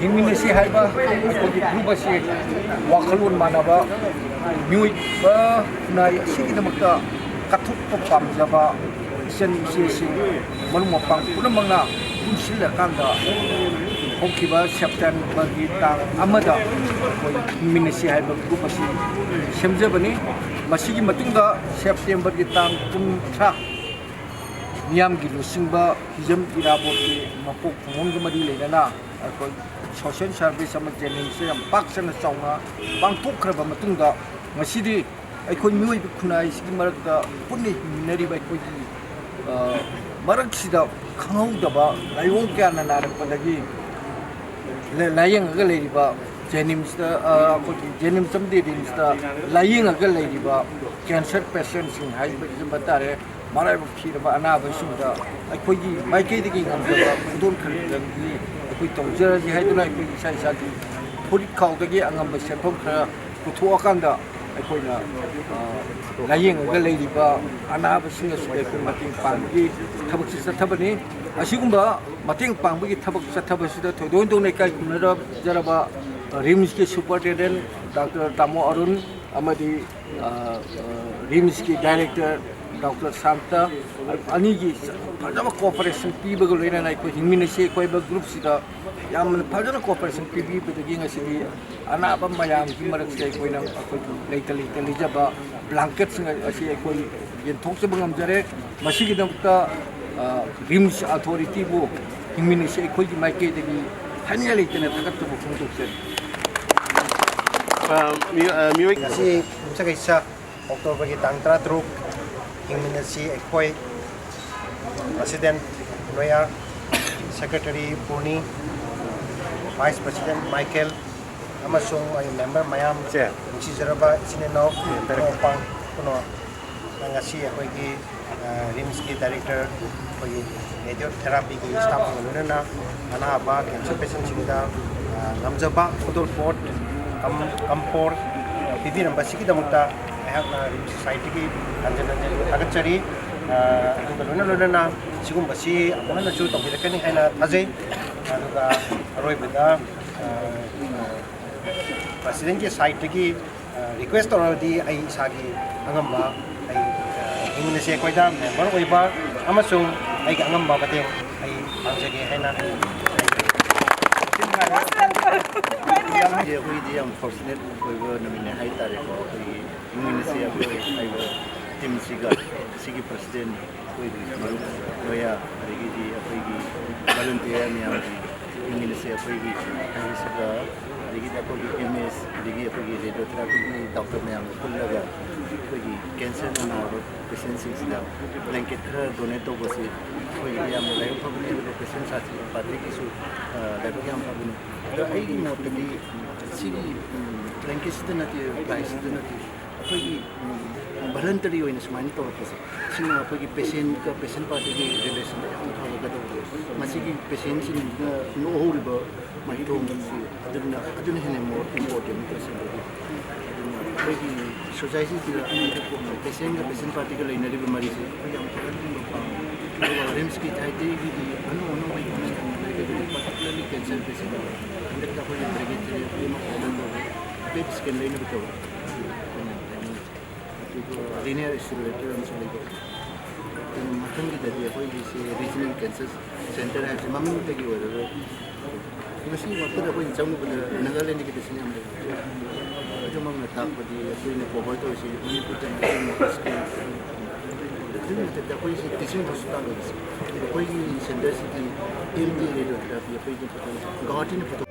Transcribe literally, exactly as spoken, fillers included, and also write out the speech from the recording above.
ꯍꯤꯡꯃꯤꯟꯅꯁꯤ ꯍꯥꯏꯕ ꯑꯩꯈꯣꯏꯒꯤ ꯒ꯭ꯔꯨꯞ ꯑꯁꯤ ꯋꯥꯈꯜꯂꯣꯟ ꯃꯥꯟꯅꯕ, ꯃꯤꯑꯣꯏꯕ ꯈꯨꯟꯅꯥꯏ ꯑꯁꯤꯒꯤꯗꯃꯛꯇ ꯀꯠꯊꯣꯛꯄ ꯄꯥꯝꯖꯕ ꯏꯆꯟ ꯏꯆꯦꯁꯤꯡ, ꯃꯔꯨꯞ ꯃꯄꯥꯡ ꯄꯨꯝꯅꯃꯛꯅ ꯄꯨꯟꯁꯤꯜꯂꯀꯥꯟꯗ ꯍꯧꯈꯤꯕ ꯁꯦꯞꯇꯦꯝꯕꯔꯒꯤ ꯇꯥꯡ ꯑꯃꯗ ꯑꯩꯈꯣꯏ ꯍꯤꯡꯃꯤꯟꯅꯁꯤ ꯍꯥꯏꯕ ꯒ꯭ꯔꯨꯞ ꯑꯁꯤ ꯁꯦꯝꯖꯕꯅꯤ꯫ ꯃꯁꯤꯒꯤ ꯃꯇꯨꯡꯗ ꯁꯦꯞꯇꯦꯝꯕꯔꯒꯤ ꯇꯥꯡ ꯀꯨꯟꯊ꯭ꯔꯥ, ꯃꯤꯌꯥꯝꯒꯤ ꯂꯨꯆꯤꯡꯕ ꯍꯤꯖꯝ ꯏꯔꯥꯕꯣꯠꯀꯤ ꯃꯄꯣꯛ ꯀꯨꯝꯑꯣꯟꯒ ꯃꯔꯤ ꯂꯩꯅꯅ ꯑꯩꯈꯣꯏ ꯁꯣꯁꯤꯌꯦꯜ ꯁꯥꯔꯚꯤꯁ ꯑꯃ ꯖꯦꯅꯤꯝꯁꯇ ꯌꯥꯝ ꯄꯥꯛ ꯁꯟꯅ ꯆꯥꯎꯅ ꯄꯥꯡꯊꯣꯛꯈ꯭ꯔꯕ ꯃꯇꯨꯡꯗ, ꯉꯁꯤꯗꯤ ꯑꯩꯈꯣꯏ ꯃꯤꯑꯣꯏꯕ ꯈꯨꯟꯅꯥꯏꯁꯤꯒꯤ ꯃꯔꯛꯇ ꯄꯨꯟꯅ ꯍꯤꯡꯃꯤꯟꯅꯔꯤꯕ ꯑꯩꯈꯣꯏꯒꯤ, ꯑ, ꯃꯔꯛꯁꯤꯗ ꯈꯪꯍꯧꯗꯕ ꯂꯥꯏꯑꯣꯡ ꯀꯌꯥꯅ ꯅꯥꯔꯛꯄꯗꯒꯤ ꯂ-, ꯂꯥꯏꯌꯦꯡꯉꯒ ꯂꯩꯔꯤꯕ ꯖꯦꯅꯤꯝꯁꯇ, ꯑ, ꯑꯩꯈꯣꯏꯒꯤ ꯖꯦꯅꯤꯝꯁ ꯑꯃꯗꯤ ꯔꯤꯝꯁꯇ ꯂꯥꯏꯌꯦꯡꯉꯒ ꯂꯩꯔꯤꯕ ꯀꯦꯟꯁꯔ ꯄꯦꯁꯦꯟꯁꯤꯡ ꯍꯥꯏꯕ ꯇꯥꯔꯦ, ꯃꯔꯥꯏꯕꯛ ꯊꯤꯔꯕ ꯑꯅꯥꯕꯁꯤꯡꯗ ꯑꯩꯈꯣꯏꯒꯤ ꯃꯥꯏꯀꯩꯗꯒꯤ ꯉꯝꯖꯕ ꯈꯨꯗꯣꯜ ꯈꯔꯗꯪꯗꯤ ꯑꯩꯈꯣꯏ ꯇꯧꯖꯔꯁꯤ ꯍꯥꯏꯗꯨꯅ ꯑꯩꯈꯣꯏ ꯏꯁꯥ ꯏꯁꯥꯒꯤ ꯐꯨꯔꯤꯠ ꯈꯥꯎꯗꯒꯤ ꯑꯉꯝꯕ ꯁꯦꯟꯐꯝ ꯈꯔ ꯄꯨꯊꯣꯛꯑꯀꯥꯟꯗ ꯑꯩꯈꯣꯏꯅ, ꯑ, ꯂꯥꯏꯌꯦꯡꯉꯒ ꯂꯩꯔꯤꯕ ꯑꯅꯥꯕꯁꯤꯡ ꯑꯁꯤꯗ ꯑꯩꯈꯣꯏ ꯃꯇꯦꯡ ꯄꯥꯡꯕꯒꯤ ꯊꯕꯛꯁꯤ ꯆꯠꯊꯕꯅꯤ꯫ ꯑꯁꯤꯒꯨꯝꯕ ꯃꯇꯦꯡ ꯄꯥꯡꯕꯒꯤ ꯊꯕꯛ ꯆꯠꯊꯕꯁꯤꯗ ꯊꯣꯏꯗꯣꯛ ꯍꯦꯟꯗꯣꯛꯅ ꯏꯀꯥꯏ ꯈꯨꯝꯅꯖꯔꯕ ꯔꯤꯝꯁꯀꯤ ꯁꯨꯄꯔꯤꯟꯇꯦꯟꯗꯦꯟ ꯗꯥꯛꯇꯔ ꯇꯥꯃꯣ ꯑꯔꯨꯟ ꯑꯃꯗꯤ, ꯑ, ꯑ, ꯔꯤꯝꯁꯀꯤ ꯗꯥꯏꯔꯦꯛꯇꯔ ꯗꯥꯛꯇꯔ ꯁꯥꯟꯇ ꯑꯅꯤꯒꯤ ꯐꯖꯕ ꯀꯣꯑꯣꯄꯔꯦꯁꯟ ꯄꯤꯕꯒ ꯂꯣꯏꯅꯅ ꯑꯩꯈꯣꯏ ꯍꯤꯡꯃꯤꯟꯅꯁꯤ ꯑꯩꯈꯣꯏꯕ ꯒ꯭ꯔꯨꯞꯁꯤꯗ ꯌꯥꯝꯅ ꯐꯖꯅ ꯀꯣꯑꯣꯄꯔꯦꯁꯟ ꯄꯤꯕꯤꯕꯗꯒꯤ ꯉꯁꯤꯗꯤ ꯑꯅꯥꯕ ꯃꯌꯥꯝꯒꯤ ꯃꯔꯛꯁꯤꯗ ꯑꯩꯈꯣꯏꯅ ꯑꯩꯈꯣꯏꯒꯤ ꯂꯩꯇ ꯂꯩꯇ ꯂꯩꯖꯕ ꯕ꯭ꯂꯥꯡꯀꯦꯠꯁꯤꯡ ꯑꯁꯤ ꯑꯩꯈꯣꯏ ꯌꯦꯟꯊꯣꯛꯆꯕ ꯉꯝꯖꯔꯦ꯫ ꯃꯁꯤꯒꯤꯗꯃꯛꯇ, ꯑ, ꯔꯤꯝꯁ ꯑꯊꯣꯔꯤꯇꯤꯕꯨ ꯍꯤꯡꯃꯤꯟꯅꯁꯤ ꯑꯩꯈꯣꯏꯒꯤ ꯃꯥꯏꯀꯩꯗꯒꯤ ꯍꯥꯏꯅꯤꯡꯉꯥꯏ ꯂꯩꯇꯅ ꯊꯥꯒꯠꯆꯕ ꯐꯣꯡꯗꯣꯛꯆꯔꯤ꯫ ꯑ, ꯃꯤꯑꯣ-, ꯑ, ꯃꯤꯑꯣꯏ ꯉꯁꯤ ꯌꯨꯝꯁꯀꯩꯁ ꯑꯣꯛꯇꯣꯕꯔꯒꯤ ꯇꯥꯡ ꯇꯔꯥꯇꯔꯨꯛ, ꯍꯤꯡꯃꯤꯟꯅꯁꯤ ꯑꯩꯈꯣꯏ, ꯄ꯭ꯔꯁꯤꯗꯦꯟ ꯂꯣꯌꯔ, secretary Purni, vice president Michael, ꯑꯃꯁꯨꯡ ꯑꯩ ꯃꯦꯝꯕꯔ ꯃꯌꯥꯝ, ꯁꯦ꯫ ꯅꯨꯡꯁꯤꯖꯔꯕ ꯏꯆꯤꯟ ꯏꯅꯥꯎ, ꯇꯔꯦꯠ꯫ ꯏꯅꯥꯎꯄꯥ ꯄꯨꯝꯅꯃꯛ, ꯉꯁꯤ ꯑꯩꯈꯣꯏꯒꯤ, ꯑ, ꯔꯤꯝꯁꯀꯤ ꯗꯥꯏꯔꯦꯛꯇꯔ, ꯑꯩꯈꯣꯏꯒꯤ ꯔꯦꯗꯤꯑꯣ ꯊꯦꯔꯥꯄꯤꯒꯤ ꯁ꯭ꯇꯥꯐꯁꯤꯡꯒ ꯂꯣꯏꯅꯅ ꯑꯅꯥꯕ ꯀꯦꯟꯁꯔ ꯄꯦꯁꯦꯟꯁꯤꯡꯗ, ꯑ, ꯉꯝꯖꯕ ꯈꯨꯗꯣꯜꯄꯣꯠ, ꯀꯝ-, ꯀꯝꯐꯣꯔꯠ ꯄꯤꯕꯤꯔꯝꯕꯁꯤꯒꯤꯗꯃꯛꯇ ꯑꯩꯍꯥꯛꯅ ꯔꯤꯝꯁ ꯁꯣꯁꯥꯏꯇꯤꯒꯤ ꯍꯟꯖꯤꯟ ꯍꯟꯖꯤꯟ ꯊꯥꯒꯠꯆꯔꯤ꯫ ꯑ, ꯑꯗꯨꯒ ꯂꯣꯏꯅ ꯂꯣꯏꯅꯅ ꯁꯤꯒꯨꯝꯕꯁꯤ ꯑꯃꯨꯛ ꯍꯟꯅꯁꯨ ꯇꯧꯕꯤꯔꯛꯀꯅꯤ ꯍꯥꯏꯅ ꯊꯥꯖꯩ꯫ ꯑꯗꯨ ꯑꯗꯨꯒ ꯑꯔꯣꯏꯕꯗ, ꯑ, ꯄ꯭ꯔꯁꯤꯗꯦꯟꯒꯤ ꯁꯥꯏꯠꯇꯒꯤ, ꯑ, ꯔꯤꯀ꯭ꯋꯦꯁ ꯇꯧꯔꯕꯗꯤ ꯑꯩ ꯏꯁꯥꯒꯤ ꯑꯉꯝꯕ, ꯑꯩ, ꯑ, ꯌꯨꯅꯤꯁꯦꯐ ꯑꯩꯈꯣꯏꯗ ꯃꯦꯝꯕꯔ ꯑꯣꯏꯕ ꯑꯃꯁꯨꯡ ꯑꯩꯒꯤ ꯑꯉꯝꯕ ꯃꯇꯦꯡ ꯑꯩ ꯄꯥꯡꯖꯒꯦ ꯍꯥꯏꯅ ꯑꯩ ꯑꯩꯈꯣꯏꯗꯤ ꯌꯥꯝ ꯐꯣꯔꯆꯨꯅꯦꯠ ꯑꯣꯏꯕ ꯅꯨꯃꯤꯠꯅꯦ ꯍꯥꯏꯇꯥꯔꯦꯀꯣ꯫ ꯑꯩꯈꯣꯏꯒꯤ ꯌꯨꯅꯤꯁꯦꯐ ꯍꯥꯏꯕ ꯇꯤꯝꯁꯤꯒ ꯁꯤꯒꯤ ꯄ꯭ꯔꯁꯤꯗꯦꯟ ꯑꯩꯈꯣꯏꯒꯤ ꯃꯔꯨꯞ ꯂꯣꯌꯥ, ꯑꯗꯒꯤꯗꯤ ꯑꯩꯈꯣꯏꯒꯤ ꯚꯣꯂꯨꯟꯇꯤꯌꯔ ꯃꯌꯥꯝꯒꯤ ꯌꯨꯅꯤꯠꯁꯦ ꯑꯩꯈꯣꯏꯒꯤ ꯍꯥꯏꯔꯤꯁꯤꯒ, ꯑꯗꯒꯤꯗꯤ ꯑꯩꯈꯣꯏꯒꯤ ꯑꯦꯝ ꯑꯦꯁ, ꯑꯗꯒꯤ ꯑꯩꯈꯣꯏꯒꯤ ꯔꯦꯗꯤꯑꯣꯊꯦꯔꯥꯄꯤꯒꯤ ꯗꯣꯛꯇꯔ ꯃꯌꯥꯝꯒ ꯄꯨꯜꯂꯒ ꯑꯩꯈꯣꯏꯒꯤ ꯀꯦꯟꯁꯔꯅ ꯅꯥꯔꯕ ꯄꯦꯁꯦꯟꯁꯤꯡꯁꯤꯗ ꯕ꯭ꯂꯦꯡꯀꯦꯠ ꯈꯔ ꯗꯣꯅꯦꯠ ꯇꯧꯕꯁꯤ ꯑꯩꯈꯣꯏꯒꯤ ꯌꯥꯝꯅ ꯂꯥꯏꯕꯛ ꯐꯕꯅꯤ, ꯑꯗꯨꯒ ꯄꯦꯁꯦꯟ ꯁꯥꯇ꯭ꯔ ꯄꯥꯔꯇꯤꯒꯤꯁꯨ, ꯑ, ꯂꯥꯏꯕꯛ ꯌꯥꯝ ꯐꯕꯅꯤ꯫ ꯑꯗꯣ ꯑꯩꯒꯤ ꯃꯣꯠꯇꯗꯤ ꯁꯤꯒꯤ, ꯎꯝ, ꯕ꯭ꯂꯦꯡꯀꯦꯠꯁꯤꯗ ꯅꯠꯇꯦ, ꯄ꯭ꯔꯥꯏꯁꯁꯤꯗ ꯅꯠꯇꯦ, ꯑꯩꯈꯣꯏꯒꯤ, ꯎꯝ, ꯚꯣꯂꯟꯇꯔꯤ ꯑꯣꯏꯅ ꯁꯨꯃꯥꯏꯅ ꯇꯧꯔꯛꯄꯁꯦ, ꯁꯤꯅ ꯑꯩꯈꯣꯏꯒꯤ ꯄꯦꯁꯦꯟꯒ ꯄꯦꯁꯦꯟ ꯄꯥꯔꯇꯤꯒꯤ ꯔꯤꯂꯦꯁꯟꯗ ꯌꯥꯝꯅ ꯐꯒꯗꯧꯕꯗꯣ꯫ ꯃꯁꯤꯒꯤ ꯄꯦꯁꯦꯟꯁꯤꯡꯅ ꯅꯣꯛꯍꯧꯔꯤꯕ ꯃꯥꯏꯊꯣꯡꯁꯤ ꯑꯗꯨꯅ, ꯑꯗꯨꯅ ꯍꯦꯟꯅ ꯃꯣꯔ ꯏꯝꯄꯣꯔꯇꯦꯟ ꯑꯣꯏ ꯄꯦꯁꯦꯟꯗꯗꯤ꯫ ꯑꯗꯨꯅ ꯑꯩꯈꯣꯏꯒꯤ ꯁꯣꯁꯥꯏꯇꯤꯁꯤꯗ ꯄꯦꯁꯦꯟꯒ ꯄꯦꯁꯦꯟ ꯄꯥꯔꯇꯤꯒ ꯂꯩꯅꯔꯤꯕ ꯃꯔꯤꯁꯦ ꯑꯩꯈꯣꯏ ꯌꯥꯝ ꯐꯒꯠꯍꯟꯅꯤꯡꯕ ꯄꯥꯝꯃꯤ꯫ ꯑꯗꯨꯒ ꯔꯤꯝꯁꯀꯤ ꯍꯥꯏꯗꯤ ꯑꯅꯧ ꯑꯅꯧꯕ ꯏꯝꯄ꯭ꯔꯨꯚꯃꯦꯟꯠ ꯌꯥꯝꯅ ꯂꯩ, ꯄꯥꯔꯇꯤꯀꯨꯂꯔꯂꯤ ꯀꯦꯟꯁꯔ ꯄꯦꯁꯦꯟ ꯍꯟꯗꯛꯇ ꯑꯩꯈꯣꯏꯒꯤ ꯕ꯭ꯔꯦꯀꯦꯠ ꯊꯦꯔꯥꯄꯤ ꯑꯃ ꯐꯖꯅ ꯇꯧꯔꯦ, ꯄꯦꯠ ꯏꯁꯀꯦꯟ ꯂꯩꯅꯕ ꯇꯧꯔꯦ꯫ ꯑꯗꯨꯒ ꯂꯤꯅꯤꯌꯔ ꯑꯦꯛꯁꯤꯂꯔꯦꯇꯔ ꯑꯃꯁꯨ ꯂꯩꯕ꯫ ꯑꯗꯨꯅ ꯃꯊꯪꯒꯤꯗꯗꯤ ꯑꯩꯈꯣꯏꯒꯤꯁꯤ ꯔꯤꯖꯅꯦꯜ ꯀꯦꯟꯁꯔ ꯁꯦꯟꯇꯔ ꯍꯥꯏꯕꯁꯤ ꯃꯃꯤꯡꯇꯒꯤ ꯑꯣꯏꯔꯔꯣꯏ꯫ ꯉꯁꯤꯃꯛꯇꯗ ꯑꯩꯈꯣꯏꯅ ꯆꯪꯉꯨꯕꯗ ꯅꯥꯒꯥꯂꯦꯟꯗꯒꯤ ꯄꯦꯁꯦꯟ ꯌꯥꯝ ꯂꯩ꯫ ꯑꯗꯨꯃꯛꯅ ꯇꯥꯛꯄꯗꯤ ꯑꯩꯈꯣꯏꯅ ꯀꯣꯚꯔ ꯇꯧꯔꯤꯁꯤ ꯃꯅꯤꯄꯨꯔꯗ ꯅꯠꯇꯅ ꯁ꯭ꯇꯦꯠ, ꯑꯗꯨꯒꯤ ꯃꯊꯛꯇ ꯑꯩꯈꯣꯏꯁꯤ ꯇꯤꯆꯤꯡ ꯍꯣꯁꯄꯤꯇꯥꯜ ꯑꯣꯏꯕꯁꯦ, ꯑꯩꯈꯣꯏꯒꯤ ꯁꯦꯟꯇꯔꯁꯤꯗꯤ ꯑꯦꯝ ꯗꯤ ꯔꯦꯗꯤꯑꯣꯊꯦꯔꯥꯄꯤ ꯑꯩꯈꯣꯏꯗꯤ ꯒꯨꯋꯥꯍꯥꯇꯤꯅ ꯄꯨꯊꯣꯛ